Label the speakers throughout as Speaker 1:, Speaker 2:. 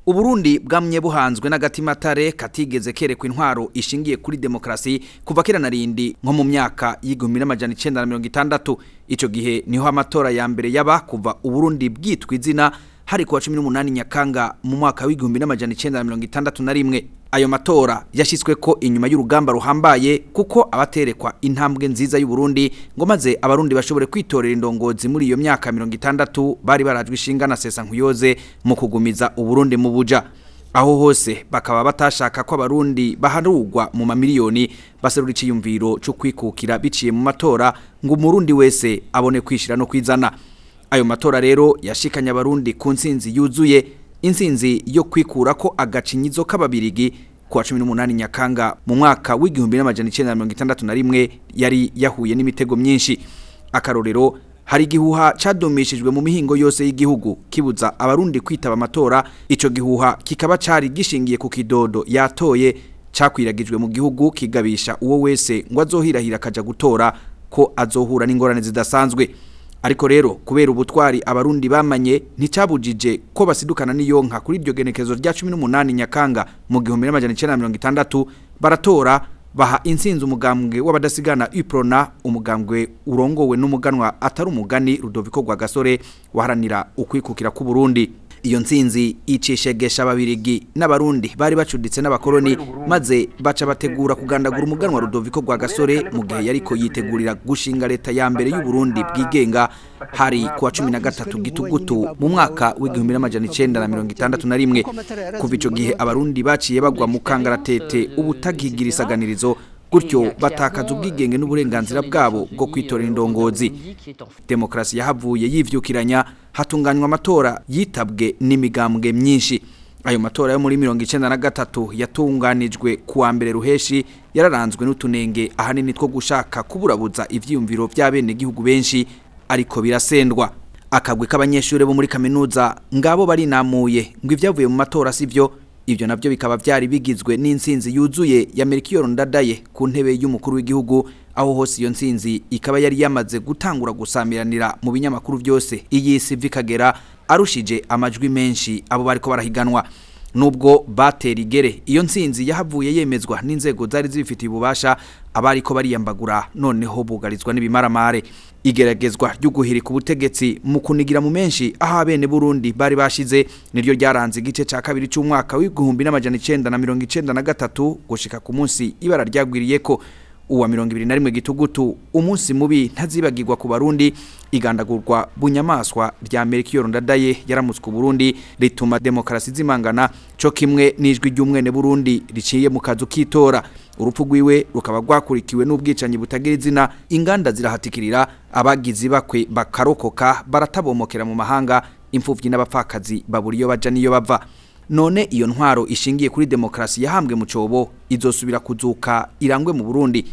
Speaker 1: Uburundi bwamye buhanzwe n'agatimatare katigeze kerekwa intwaro ishingiye kuri demokrasi kuva kera narindi nko mu myaka y'1960. Ico gihe niho amatora ya mbere yaba kuva Uburundi bwitwa izina, hari kuwa 18 Nyakanga mu mwaka w'1961. Ayo matora yashyizwe ko inyuma y'urugamba ruhambaye, kuko abaterekwa intambwe nziza y'u Burundi ngo maze abarundi bashobore kwitorera indongozi muri iyo myaka 60 bari barajwe ishinga na Sesa Nkuyoze mu kugumiza Uburundi mu buja. Aho hose bakaba batashaka ko abarundi baharugwa mu mamiliyoni baserura iciyumviro cyo kwikukira biciye mu matora, ngo umurundi wese abone kwishira no kwizana. Ayo matora rero yashikanye abarundi ku ntsinzi yuzuye, intsinzi yo kwikura ko agacinyizo k'ababirigi kuwa 18 Nyakanga mu mwaka w'1961 yari yahuye n'imitego myinshi. Akarorero, hari igihuha cadumishijwe mu mihingo yose y'igihugu kibuza abarundi kwitaba amatora. Ico gihuha kikaba cari gishingiye ku kidodo yatoye cakwiragijwe mu gihugu, kigabisha uwo wese ngo azohirahira akaja gutora ko azohura n'ingorane zidasanzwe. Ariko rero kubera ubutwari abarundi bamanye, nticabujije ko basidukana n'iyonka kuri iryo genekezo rya 18 Nyakanga mu 1960, baratora baha intsinzi umugambwe w'abadasigana Uprona, umugambwe urongowe n'umuganwa atari umugani Rudoviko Rwagasore waharanira ukwikukira ku Burundi. Iyo ntsinzi icishegesha ababirigi n'abarundi bari bacuditse n'abakoroni, maze baca bategura kugandagura umuganwa Rudoviko Rwagasore mu gihe yariko yitegurira gushinga leta ya mbere y'u Burundi bwigenga. Hari kuwa 13 Gitugutu mu mwaka w'1961. Kuva ico gihe abarundi baciye bagwa mu kangaratete ubutagigira isaganirizo, gutyo batakaza ubwigenge n'uburenganzira bwabo bwo kwitorera indongozi. Demokrasi yahavuye yivyukiranya, hatunganywa amatora yitabwe n'imigambwe myinshi. Ayo matora yo muri 1993 yatunganijwe kuwa mbere Ruheshi yararanzwe n'utunenge ahanini two gushaka kuburabuza ivyiyumviro by'abenegihugu benshi, ariko birasendwa. Akagwi k'abanyeshuri bo muri kaminuza ngabo barinamuye ngo ivyavuye mu matora sivyo. Ibyo navyo bikaba byari bigizwe n'intsinzi yuzuye ya Melchior Ndadaye ku ntebe y'umukuru w'igihugu. Aho hose iyo ntsinzi ikaba yari yamaze gutangura gusamiranira mu binyamakuru byose iyi si vikagera, arushije amajwi menshi abo bariko barahiganwa. Nubwo batera igere, iyo ntsinzi yahavuye yemezwa n'inzego zari zibifitiye ububasha. Abariko bariyambagura noneho bugarizwa n'ibimaramare. Igeragezwa ryo guhirika ubutegetsi mu kunigira mu menshi aho abene Burundi bari bashize niryo ryaranze igice ca kabiri c'umwaka w'1993 gushika ku munsi ibara ryagwiriyeko, uwa 21 Gitugutu, umunsi mubi ntazibagirwa ku barundi. Igandagurwa bunyamaswa rya Melchior Ndadaye yaramutswe Burundi rituma demokrasi zimangana co kimwe n'ijwi ry'umwene Burundi riciye mu kazu kitora. Urupfu rwiwe rukaba rwakurikiwe n'ubwicanyi butagira izina, inganda zirahatikirira, abagizi bakwe bakarokoka baratabomokera mu mahanga, imfuvyi n'abapfakazi babura iyo baja niyo bava. None iyo ntwaro ishingiye kuri demokrasi yahambwe mu cobo izosubira kuzuka irangwe mu Burundi?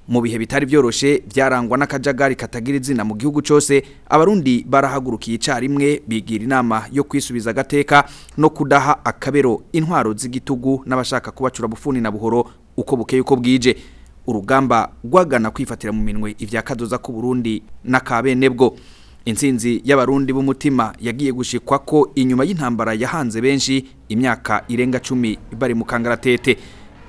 Speaker 1: Mu bihe bitari byoroshe byarangwa n'akajagari katagira izina mu gihugu cyose, abarundi barahagurukiye icarimwe bigira inama yo kwisubiza agateka no kudaha akabero intwaro z'igitugu n'abashaka kubacura bufuni na buhoro uko bukeye uko bwije. Urugamba rwagana kwifatira mu minwe ivya kazoza ku Burundi n'akabenebwo. Intsinzi y'abarundi b'umutima yagiye gushikwa ko inyuma y'intambara yahanze benshi imyaka irenga 10 bari mu kangaratete.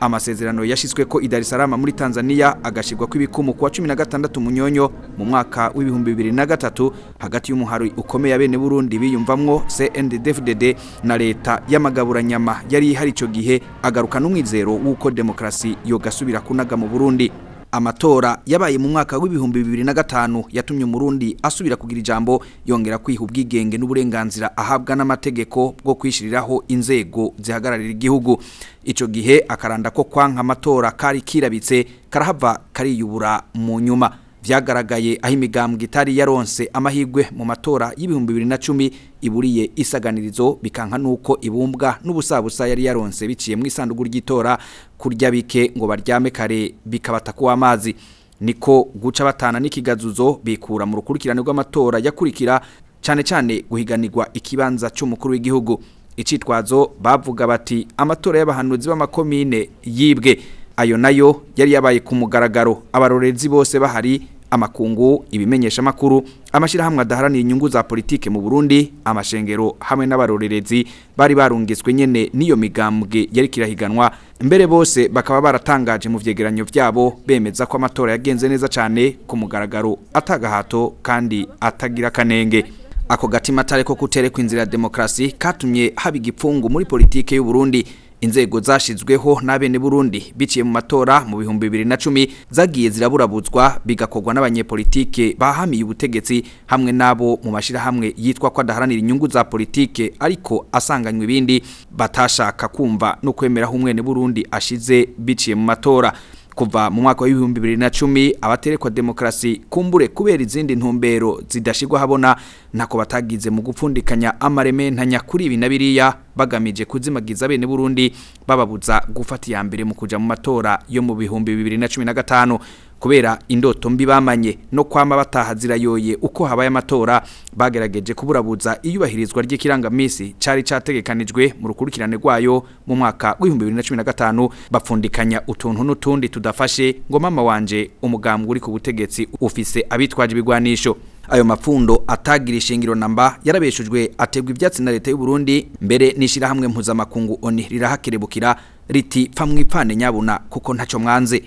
Speaker 1: Amasezerano yashizwe ko i Dar es Salaam muri Tanzania agashirwa kw'ibikumu kuwa 16 Munyonyo mu mwaka w'2003 hagati y'umuhari ukomeye abene Burundi biyumvamwo CNDD-FDD na leta y'amagaburanyama yari ihari ico gihe, agaruka n'umwizero w'uko demokrasi yogasubira kunaga mu Burundi. Amatora yabaye mu mwaka w'2005 yatumye umurundi asubira kugira ijambo, yongera kwiha ubwigenge n'uburenganzira ahabwa n'amategeko bwo kwishiriraho inzego zihagararira igihugu. Ico gihe akaranda ko kwanka amatora kari kirabitse karahava kariyubura mu nyuma. Vyagaragaye aho imigambwe itari yaronse amahirwe mu matora y'2010 iburiye isaganirizo, bikanka nuko ibumbwa n'ubusabusa yari yaronse biciye mu isanduku ry'itora. Kurya bike ngo baryame kare bikabata ku amazi, niko guca batana n'ikigazuzo bikura mu rukurikirane rw'amatora yakurikira, cyane cyane guhiganirwa ikibanza cy'umukuru w'igihugu. Icitwazo bavuga bati amatora y'abahanuzi b'amakomine yibwe. Ayo nayo yari yabaye ku mugaragaro, abarorezi bose bahari. Amakungu, ibimenyesha makuru, amashirahamwe adaharanira inyungu za politike mu Burundi, amashengero hamwe n'abarorerezi bari barungitswe nyene niyo migambwe yari kirahiganwa, mbere bose bakaba baratangaje mu vyegeranyo vyabo bemeza ko amatora yagenze neza cyane ku mugaragaro, atagahato kandi atagira kanenge. Ako gatima tare ko kuterekwa inzira ya demokrasi katumye haba igipfungu muri politike y'u Burundi. Inzego zashizweho n'abene Burundi biciye mu matora mu 2010 zagiye ziraburabuzwa, bigakorwa n'abanyepolitike bahamiye ubutegetsi hamwe nabo mu mashirahamwe yitwa ko adaharanira inyungu za politike ariko asanganywe ibindi, batashaka kumva no kwemera aho umwene Burundi ashize biciye mu matora. Kuva mu mwaka wa 2010 abaterekwa demokrasi kumbure kubera izindi ntumbero zidashirwa habona ntako batagize mu gupfundikanya amareme ntanyakuri ibi nabiriya, bagamije kuzimagiza bene Burundi bababuza gufata iya mbere mu kuja mu matora yo mu 2015. Kubera indoto mbi bamanye no kwama bataha zirayoye uko habaye amatora, bagerageje kuburabuza iyubahirizwa ry'ikirangamisi cari categekanijwe mu rukurikirane rwayo mu mwaka wa 2015, bapfundikanya utuntu n'utundi tudafashe ngo mama wanje umugambwe uri ku butegetsi ufise abitwaje ibigwanisho. Ayo mapfundo atagira ishingiro namba yarabeshujwe, ategwa ibyatsi na leta y'u Burundi, mbere nishirahamwe mpuzamakungu ONU rirahakerebukira riti pfa mwipfane nyabuna kuko ntaco mwanze.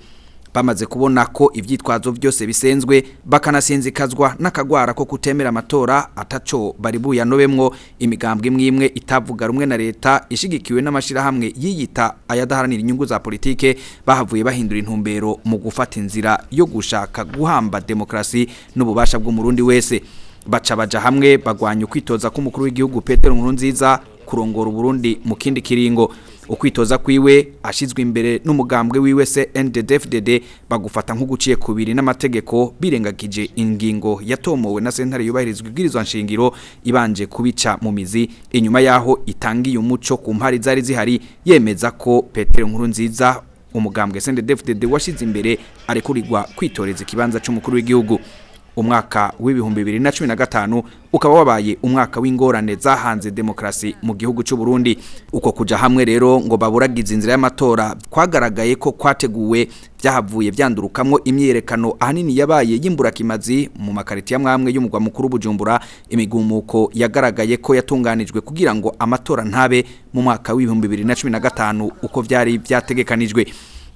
Speaker 1: Bamaze kubona ko ivyitwazo byose bisenzwe, bakanasinzikazwa n'akagwara ko kutemera amatora ataco bari buyanobemwo, imigambwe imwe itavuga rumwe na leta ishigikiwe n'amashirahamwe yiyita ayadaharanira inyungu za politike, bahavuye bahindura intumbero mu gufata inzira yo gushaka guhamba demokrasi n'ububasha bw'umurundi wese. Baca baja hamwe bagwanya ukwitoza k'umukuru w'igihugu Petero Nkurunziza kurongora Burundi mu kindi kiringo. Ukwitoza kwiwe ashizwe imbere n'umugambwe wiwe CNDD-FDD bagufata nk'uguciye kubiri n'amategeko, birengagije ingingo yatomowe na sentare yubahirizwa ibwirizwa nshingiro ibanje kubica mu mizi, inyuma yaho itangiye umuco ku mpari zari zihari, yemeza ko Petero Nkurunziza umugambwe CNDD-FDD washize imbere arekurirwa kwitoreza ikibanza c'umukuru w'igihugu. Umwaka w'ibihumbi 2015 ukaba wabaye umwaka w'ingorane zahanze demokrasi mu gihugu cy'u Burundi. Uko kuja hamwe rero ngo baburagize inzira y'amatora kwagaragaye ko kwateguwe, byahavuye byandurukamwo imyerekano ahanini yabaye y'imburakimazi mu makariti ya mwamwe y'umugwa mukuru Bujumbura. Imigumuko yagaragaye ko yatunganijwe kugira ngo amatora ntabe mu mwaka w'ibihumbi 2015 uko vyari vyategekanijwe.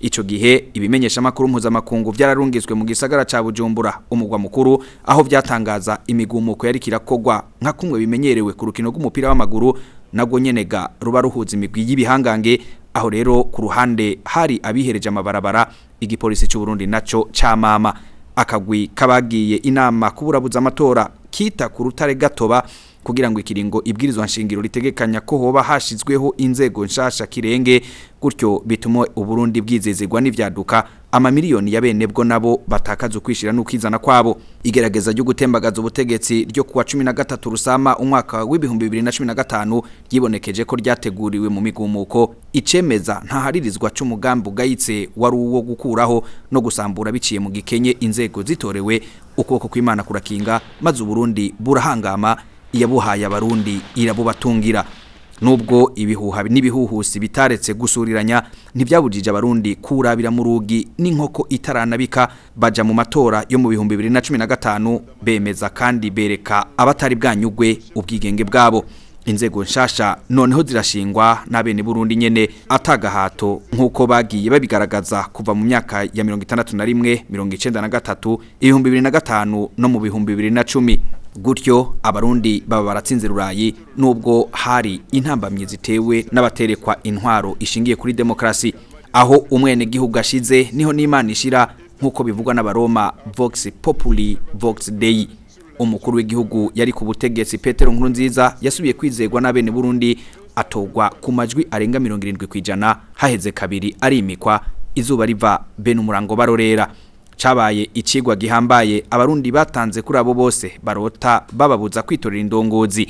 Speaker 1: Ico gihe ibimenyesha makuru mpuzamakungu byararungitswe mu gisagara ca Bujumbura umugwa mukuru, aho byatangaza imigumuko yari kirakogwa nka kumwe bimenyerewe ku rukino rw'umupira w'amaguru nagwo nyenega ruba ruhuza imigwi y'ibihangange. Aho rero ku ruhande hari abihereje amabarabara, igipolisi cy'u Burundi naco camama. Akagwi kabagiye inama kuburabuza amatora kita ku rutare gatoba kugira ngo ikiringo ibwirizwa nshingiro ritegekanya ko hoba hashizweho inzego nshasha kirenge, gutyo bituma Uburundi bwizezerwa n'ivyaduka amamiliyoni ya bene bwo nabo batakaza ukwishira n'ukizana kwabo. Igerageza ryo gutembagaza ubutegetsi ryo kuwa 13 Rusama umwaka w'ibihumbi 2015 ryibonekeje ko ryateguriwe mu migumuko icemeza ntaharirizwa c'umugambi ugayitse wari uwo gukuraho no gusambura biciye mu gikenye inzego zitorewe. Ukuboko kw'Imana kurakinga maze Uburundi burahangama, iyabuhaye abarundi irabubatungira. Nubwo ibihuha n'ibihuhusi bitaretse gusuriranya, ntibyabujije abarundi kurabira mu rugi n'inkoko itaranabika, baja mu matora yo mu 2015 bemeza kandi bereka abatari bwanyugwe ubwigenge bwabo. Inzego nshasha noneho zirashingwa n'abene Burundi nyene atagahato nkuko bagiye babigaragaza kuva mu myaka ya 61, 93, 2005 no mu 2010. Gutyo abarundi baba baratsinze rurayi, nubwo hari intambamye zitewe n'abaterekwa intwaro ishingiye kuri demokrasi. Aho umwene gihugu ashize niho n'Imana ishira, nkuko bivugwa n'abaroma Vox Populi Vox Dei. Umukuru w'igihugu yari ku butegetsi Petero Nkurunziza yasubiye kwizegwa n'abene Burundi, atogwa ku majwi arenga 70% haheze kabiri arimikwa, izuba riva bene umurango barorera. Cabaye icigwa gihambaye abarundi batanze kuri abo bose barota bababuza kwitorera indongozi.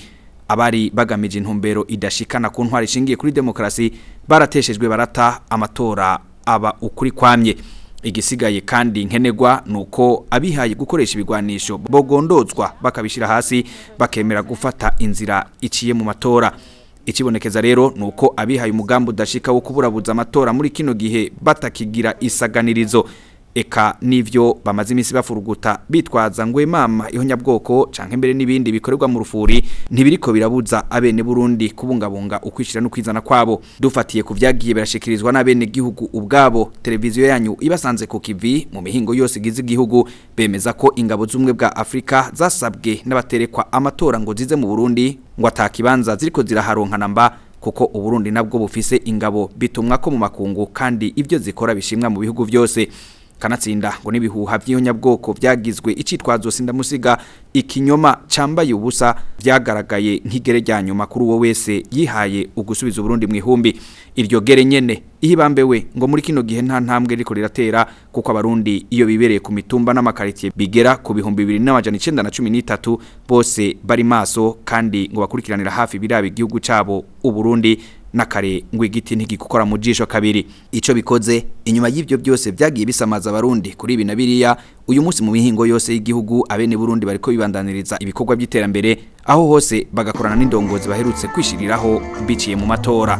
Speaker 1: Abari bagamije intumbero idashikana ku ntwari ishingiye kuri demokrasi barateshejwe barata amatora aba ukuri kwamye. Igisigaye kandi nkenegwa nuko abihaye gukoresha ibigwanisho bogondozwa bakabishira hasi bakemera gufata inzira iciye mu matora. Ikibonekeza rero nuko abihaye umugambi udashika wo kuburabuza amatora muri kino gihe batakigira isaganirizo. Eka nivyo bamaze imisi bafuruguta bitwaza ngo imama ihonyabwoko canke mbere n'ibindi bikorerwa mu rufuri ntibiriko birabuza abene Burundi kubungabunga ukwishira no kwizana kwabo. Dufatiye ku vyagiye birashikirizwa n'abene gihugu ubwabo, televiziyo yanyu ibasanze ku kivi mu mihingo yose igize igihugu, bemeza ko ingabo z'umwe bwa Afrika zasabwe n'abaterekwa amatora ngo zize mu Burundi ngo atakibanza ziriko ziraharonka namba, kuko Uburundi nabwo bufise ingabo bitumwa ko mu makungu kandi ibyo zikora bishimwa mu bihugu byose. Kanatsinda ngo nibihuha by'ihonyabwoko byagizwe icitwazo sindamusiga, ikinyoma cambaye ubusa vyagaragaye nk'igere rya nyuma kuri uwo wese yihaye ugusubiza Uburundi mu ihumbi. Iryo gere nyene ihibambewe ngo muri kino gihe nta ntambwe riko riratera, kuko abarundi iyo bibereye ku mitumba n'amakaritiye bigera ku 2913 bose bari maso kandi ngo bakurikiranira hafi biraba igihugu cabo Uburundi. Nakare ngo igiti ntigikukora mu jisho kabiri. Ico bikoze inyuma y'ivyo byose byagiye bisamaza abarundi kuri ibi na biriya, uyu munsi mu mihingo yose y'igihugu abene Burundi bariko bibandaniriza ibikorwa by'iterambere, aho hose bagakorana n'indongozi baherutse kwishiriraho biciye mu matora.